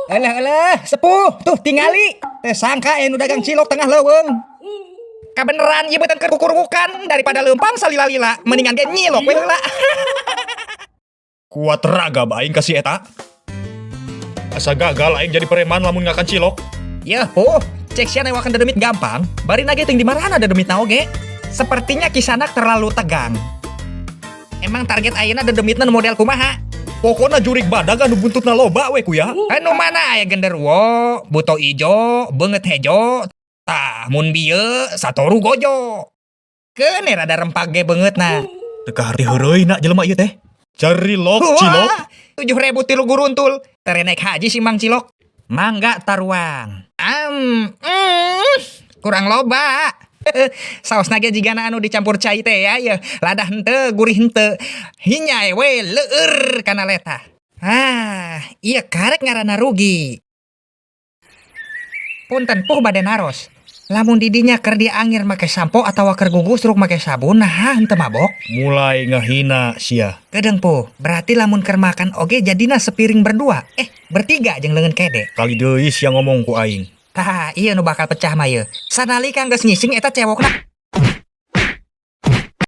Alah alah, sepuh, tuh tingali. Teu sangka anu dagang cilok tengah leuweung. Kabeneran ieu beuteung keur kukurubukan daripada leumpang salila-lila, mendingan ge nyilok we heula. Kuat ragab aing ka si eta. Asa gagal aing jadi preman lamun ngakan cilok. Yeuh, puh, cek sia newakan dedemit gampang, bari nage teuing di marana dedemitna oge. Sepertinya Kisanak terlalu tegang. Emang target ayeuna dedemitna nu model kumaha? Pokona jurig badag anu buntutna loba we kuya. Anu mana aya genderuwo, buto ijo, beungeut hejo, tah mun bieu satoru gojo. Keun rada rempag ge beungeutna. Teu kaharti heureuy na jelema ieu teh. Carilok cilok. 7.000 tilu guruntul. Tere naik haji si Mang Cilok. Mangga taruang. Am, kurang loba. Saosna ge jigana anu dicampur cai teh ya, ya. Lada henteu, gurih henteu. Hinyai we leur kana letah. Ah, iya karek ngaranna rugi. Punten puh, bade naros. Lamun didinya keur diangir make sampo atawa keur gugusruk make sabun, nah henteu mabok? Mulai ngahina sia. Kedeung puh, berarti lamun keur makan oge jadina sepiring berdua. Eh, bertiga jeung leungeun kede. Kali deui sia ngomong ku aing. Tah, iya nu bakal pecah mah ye. Sanalika geus ngising eta cewokna.